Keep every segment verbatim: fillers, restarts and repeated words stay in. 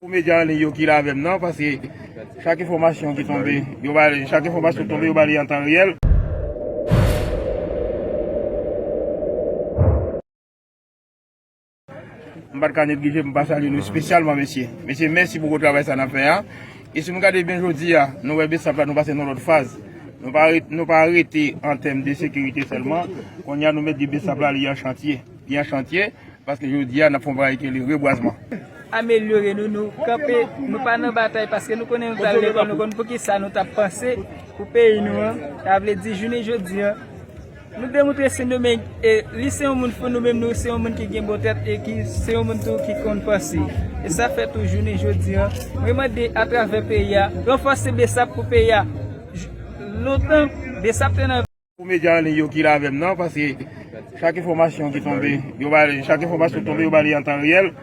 Pou medya an liy yo ki la avè m nan, paske chak enfòmasyon ki tonbe, yo ba, chak enfòmasyon ki tonbe, yo ba li an tan reyèl. M pa t ka neglije pou m pa salye nou espesyalman, mesye. Mesye, mèsi pou gwo travay sa n ap fè a. E si nou gade byen jodi a, nou wè BSAP la, nou pase nan lòt faz. Nou pa ret-, nou pa rete an tèm de sekirite sèlman. Kounye a, nou mèt di BSAP la, li an chantye. Li an chantye, paske jodi a, n ap fè yon bagay ki rele rebwazman. Amelyore nou, nou kanpe, nou pa nan batay, paske nou konnen nou t al lekòl, nou konn poukisa nou t ap panse pou peyi nou an. Sa vle di, jounen jodi a, nou demontre se nou menm, e li se yon moun fou, nou menm nou se yon moun ki gen bon tèt e ki se yon moun tou ki konn panse. E sa fè tou jounen jodi a, mwen mande atravè peyi a, ranfòse BSAP pou peyi a. J-, lontan, BSAP te nan Pou medya an liy yo ki la avè m nan, paske chak enfòmasyon ki tonbe, yo ba, chak enfòmasyon ki tonbe, yo ba li an tan reyèl.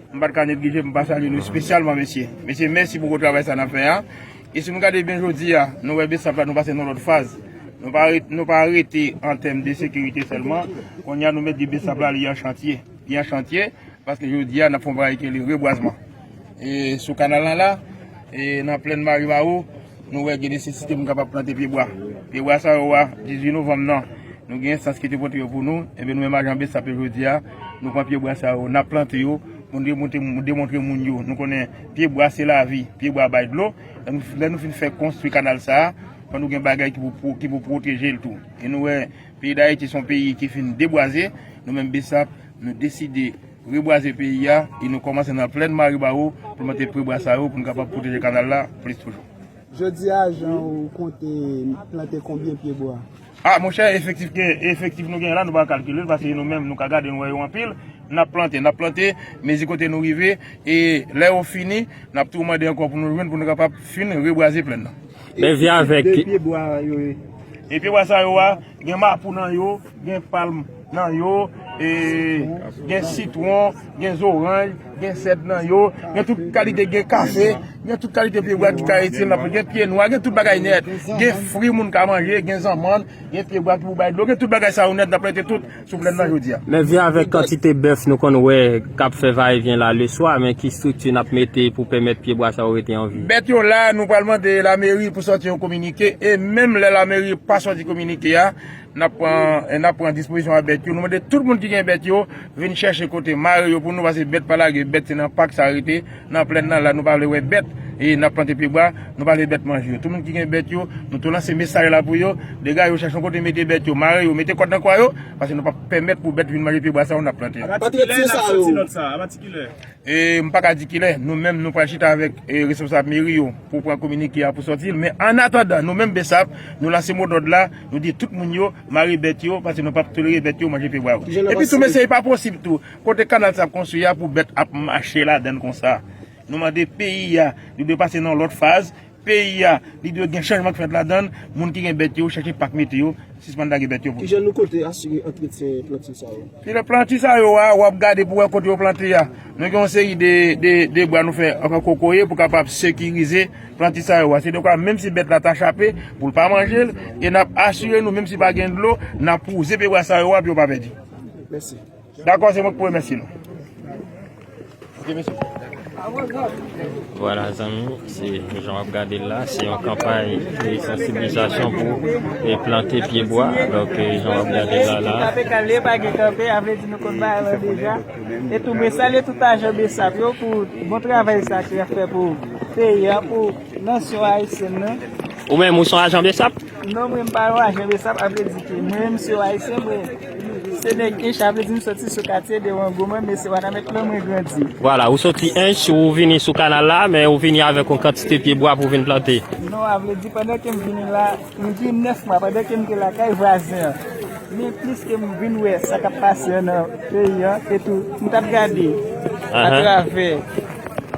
M pa t ka neglije pou m pa salye nou espesyalman, mesye. Mesye, mèsi pou gwo travay sa n ap fè a. E si nou gade byen jodi a, nou wè BSAP la, nou pase nan lòt faz. Nou pa ret-, nou pa rete an tèm de sekirite sèlman. Kounye a, nou mèt di BSAP la, li an chantye. Li an chantye, paske jodi a, n ap fè yon bagay ki rele rebwazman. E sou kanal lan la, e nan plèn Maribawo, nou wè gen nesesite pou n kapab plante pyebwa. Pyebwa sa yo a, dizuit novanm nan, nou gen sans ki te pote yo pou nou, ebyen nou menm ajan BSAP yo jodi a, nou pran pyebwa sa yo, n ap plante yo, pou n demontre, demontre moun yo. Nou konnen pyebwa se lavi, pyebwa bay dlo. Lè nou, lè nou fin fè konstwi kanal sa a, fò nou gen bagay ki pou, pou, ki pou pwoteje l tou. E nou wè, peyi Dayiti se yon peyi ki fin debwaze, nou menm BSAP, nou deside rebwaze peyi a, e nou kòmanse nan plèn Maribawo pou nou mete pyebwa sa yo, pou nou kapab pwoteje kanal la plis toujou. Jodi a, jan ou konte plante konbyen pyebwa? A, monchè, efektif gen, efektif nou gen la, nou pa kalkile l, paske nou menm, nou ka gade, nou wè yo anpil, n ap plante, n ap plante, mezi kote nou rive, e lè yo fini, n ap tou mande ankò pou nou jwenn, pou nou kapab fin rebwaze plèn nan. Men vin avèk de pyebwa yo ye. E pyebwa sa yo a, gen mapou nan yo, gen palm nan yo, e gen sitwon, gen zoranj, gen sèd nan yo, gen tout kalite, gen kafe, gen tout kalite pyebwa ki ka itil nan, gen pye nwa, gen tout bagay nèt, gen fri moun ka manje, gen zanmann, gen pyebwa ki pou bay dlo, gen tout bagay sa yo nèt, n ap plante tout sou plèn nan jodi a. Men vin avèk kantite bèf nou konn wè k ap fè vayevyen la leswa, men ki estrikti n ap mete pou pèmèt pyebwa sa yo rete an vi? Bèt yo la, nou pral mande lameri pou sòti yon kominike, e menm lè lameri pa sòti kominike a, n ap pran, n ap pran dispozisyon a bèt yo. Nou mande tout moun ki gen bèt yo, vin chèche kote mare yo pou nou, paske bèt pa lage, bèt se nan pak sa rete, nan plèn nan la, nou pa vle wè bèt, e n ap plante pyebwa, nou pa vle bèt manje yo. Tout moun ki gen bèt yo, nou tou lanse mesaj la pou yo, dega yo, chèche yon kote mete bèt yo, mare yo, mete kòd nan kwa yo, paske nou p ap pèmèt pou bèt vin manje pyebwa sa yo n ap plante. Apati kilè n ap soti nòt sa a? Apati kilè? E m pa ka di kilè, nou menm, nou pral chita avèk, e, responsab meri yo pou pran kominike a pou sòti l. Men annatandan, nou menm BSAP, nou lanse modòd la, nou di tout moun yo, mare bèt yo, paske nou p ap tolere bèt yo manje pyebwa yo. Epi tou, mesye, e pa posib tou, kote kanal sa ap konstwi a pou bèt ap mache ladan l konsa. Nou mande peyi a, li dwe pase nan lòt faz. Peyi a, li dwe gen chanjman k fèt ladan l. Moun ki gen bèt yo, chèche pak mete yo, sispann lage bèt yo pou yo. Kijan nou konte asire antretyen plante sa yo? Pi lè plante sa yo a, w ap gade pou wè kote yo plante a. Nou gen yon seri de, de, de bwa nou fè an kokoye pou kapab sekirize plante sa yo a. Se dekwa, menm si bèt la ta chape, pou l pa manje l, e n ap asire nou, menm si pa gen dlo, n ap wouze pyebwa sa yo a pou yo pa pèdi. Mèsi. Dakò, se mwen k pou remèsye nou. Ok, mesye. Vwala, zanmi, se jan w ap gade l la, se yon kanpay de sansibilizasyon pou, e, plante pyebwa. Donk, e, jan w ap gade l la, la. Kanpe kale, pa gen kanpe, a vle di nou konn bagay lan deja. E tou, mwen salye tout ajan BSAP yo pou bon travay sa ke y ap fè pou peyi a, pou nasyon ayisyèn nan. Ou menm, ou se yon ajan BSAP? Non, mwen, m pa yon ajan BSAP, a vle di ke mwen, m se yon ayisyen, mwen, se nèg Ench, a vle di m soti sou katye de Wango, mwen, men se Wanament lan mwen grandi. Vwala, ou soti Ench, ou vini sou kanal la, men ou vini avèk yon kantite pyebwa pou vin plante. Non, a vle di, pandan ke m vini la, m gen nèf mwa, pandan ke m te lakay vwazen an. Men plis ke m vin wè sa k ap pase an nan peyi an, e tou, m t ap gade atravè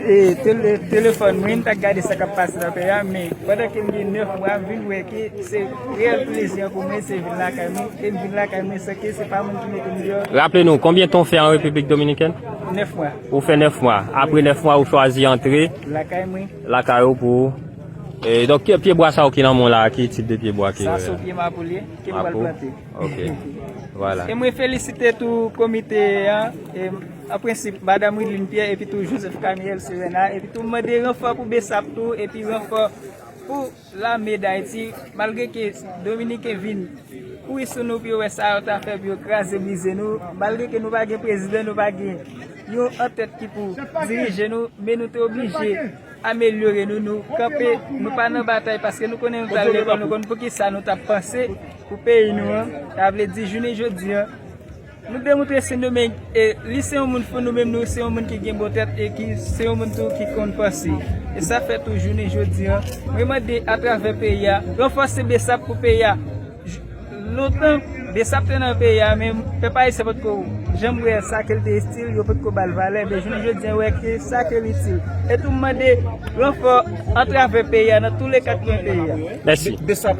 e tele-, telefòn mwen, m t ap gade sa k ap pase nan peyi a, men pandan ke m gen nèf mwa, m vin wè ke se reyèl plezi an pou mwen, se vin lakay mwen, e m vin lakay mwen san ke se pa moun ki mete m deyò. Raple nou, konbyen tan w fè an Repiblik Dominikèn? Nèf mwa. Ou fè nèf mwa. Apre nèf mwa, ou chwazi antre lakay mwen. Lakay ou pou, e, donk, pye, pyebwa sa yo ki nan men w la, ki tip de pyebwa ki sa? Se yon pye maple ke m pral plante. Ok. Vwala. E mwen felisite tou komite an, e, an prensip, Madanm Wideline Pierre, epi tou Joseph Camiel Serena, epi tou mande ranfò pou BSAP tou, epi ranfò pou lame Dayiti, malgre ke Dominiken vin kouri sou nou pou yo wè sa yo ta fè pou yo kraze brize nou, malgre ke nou pa gen prezidan, nou pa gen yon antèt ki pou dirije nou, men nou te oblije amelyore nou, nou kanpe, nou pa nan batay paske nou konnen nou t al lekòl, nou konn poukisa nou t ap panse pou peyi nou an. Sa vle di jounen jodi an, nou demontre Sen Domeng, e, li se yon moun fou, nou menm nou se yon moun ki gen bon tèt e ki se yon moun tou ki konn panse. E sa fè tou jounen jodi an, mwen mande atravè peyi a, ranfòse BSAP pou peyi a. J- Lontan, BSAP te nan peyi a, men pèp ayisyen potko janm wè sa ke l te estil, yo potko ba l valè. Men jounen jodi an, wè ke sa ke l itil. E tou mande ranfò atravè peyi a, nan tou le kat kwen peyi a. Mèsi. BSAP